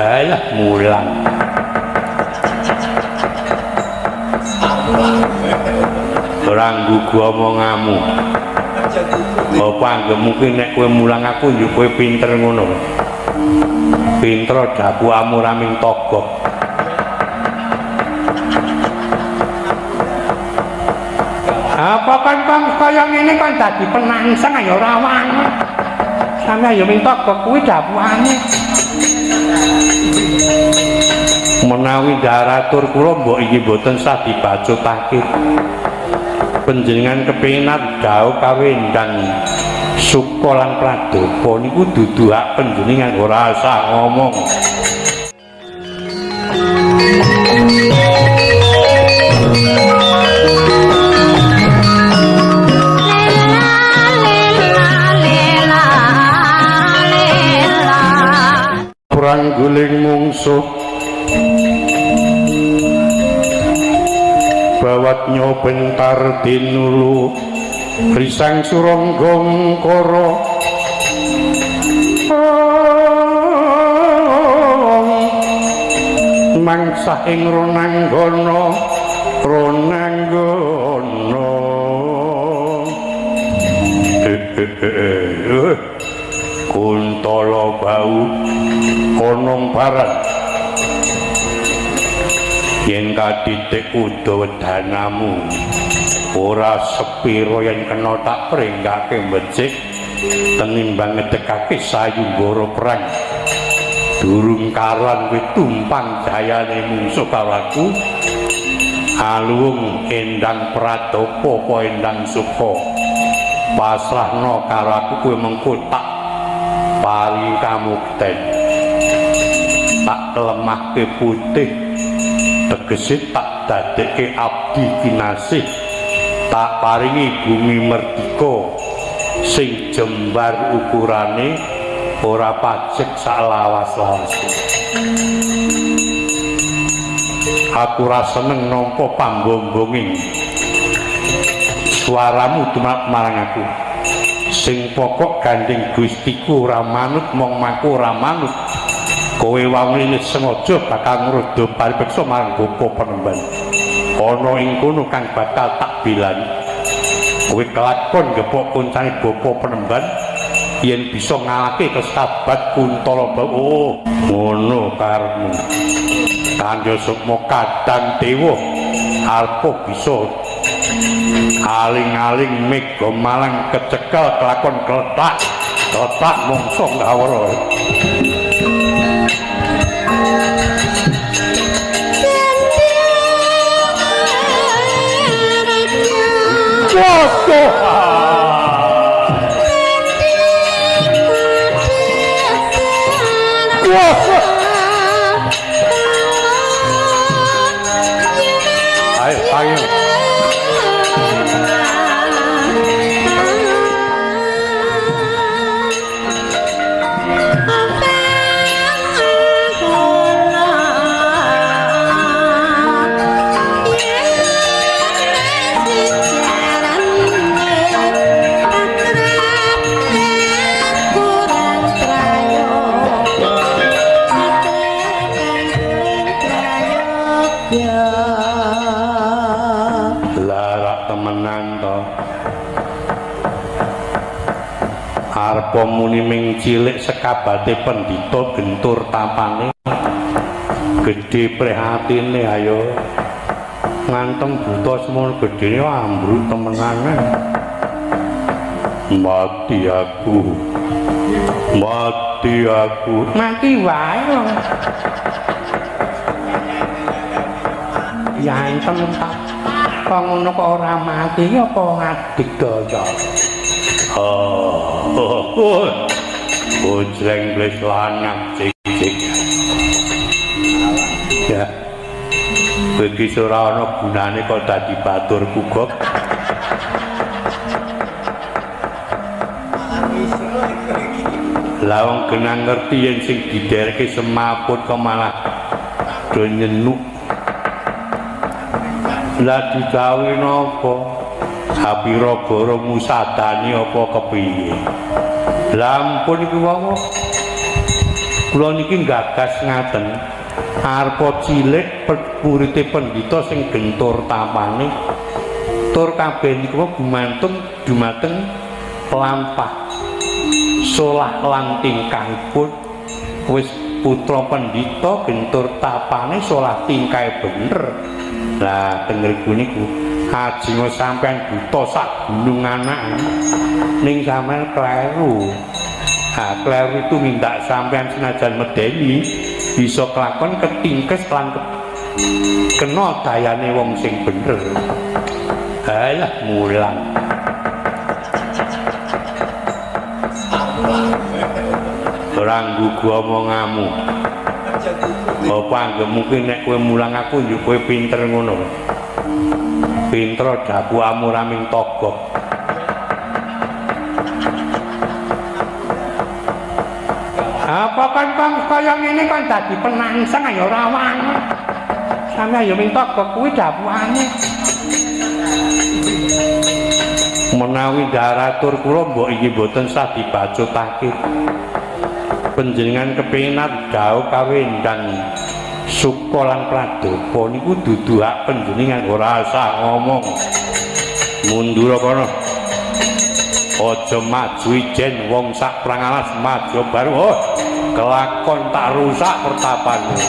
Alah mulang. Ora nggugu omonganmu. Apa anggepmu ki nek kowe mulang aku yo kowe pinter ngono. Pinter dapuamu ora ming togok. Apa kan kang kaya ngene kan dadi penangsang ya ora wani. Sampe ya ming togok kuwi dapuane. Menawi daratur kula mbok iki mboten sah dibacutake. Panjenengan kepengin dawuh kawendang Suka lan Pradopa niku dudu hak panjenengan, ora usah ngomong. Perang guling mungsuh bawatnya bentar dinulu risang suronggong koro mangsah ing ronanggana ronanggana. Kuntala bau onong barat yen katitik uda wedanamu ora sepiro yen kena tak pringgake becik tenimbang ngedekake sayumbara perang. Durung karuan kuwi tumpang jayane mungsuh karo aku. Aluwung Endang Pradapa apa Endang Suka pasrahno karo aku kuwi mengko tak paringi kamukten, tak lemahke putih tegese tak dadekke abdi kinasih, tak paringi bumi merdika sing jembar ukurane ora pajek sak lawas-lawase. Aku ora seneng nampa pambombonging suaramu tumat marang aku. Sing pokok gandeng Gustiku ora manut mong mangku ora manut. Kowe wawene sengaja bakal ngruda paripeksa marang bapa penemban. Ana ing kono kang bakal tak bilani. Kowe kelakon gepok koncane bapa penemban yen bisa ngalahke kestabat Kuntala. Oh, ngono karepmu. Kandha sukma kadang dewa arpa bisa aling-aling mega malang kecekel kelakon kletak kletak mongso ngawara. Waduh. Ayo, ayo. Arpa muni ming cilik sekabate pendhita gentur tapane gedhe prihatine. Ayo ngantem buta semono gedene ambruk temenane. Mati aku, mati aku, mati wae. Ya entem tak kok ngono kok ora mati apa ngadigdaya. Oh, bojreng wis lanang cik-cik. Ya. Kowe iki ora ana gunane kok dadi baturku, Gok. Lah wong genah ngerti yen sing didereke semaput kok malah do nyenuk. Lah didhawuhi napa? Sapira bara musadani apa kepiye? Lah ampun iki wong. Kula niki gagas ngaten. Arpa cilik purite pendhita sing gentur tapane tur kabeh niku gumantung dumateng lampah solah lan tingkahipun. Wis putra pendhita gentur tapane solah tingkahe bener. Lah teng ngriku niku ajeng sampean buta sak gunung anak ning sampean kleru. Ha kleru itu minta sampean senajan medeni bisa kelakon ketingkes lan kena dayane wong sing bener. Halah mulang. Ora nggugu omonganmu. Apa anggepmu ki nek kowe mulang aku yo kowe pinter ngono. Pinter dapuamu ora ming togok. Apa kan kang kaya ngene kan dadi penangsang ya ora wangun. Sampe ya ming togok kuwi dapuane. Menawi daratur kula mbok iki mboten sah dibacutake. Panjenengan kepengin dawuh kawendang suka lan pradapa niku dudu hak panjenengan, ora usah ngomong. Mundur kono. Aja maju ijen wong sak prangalas maju baru oh kelakon tak rusak pertapanmu.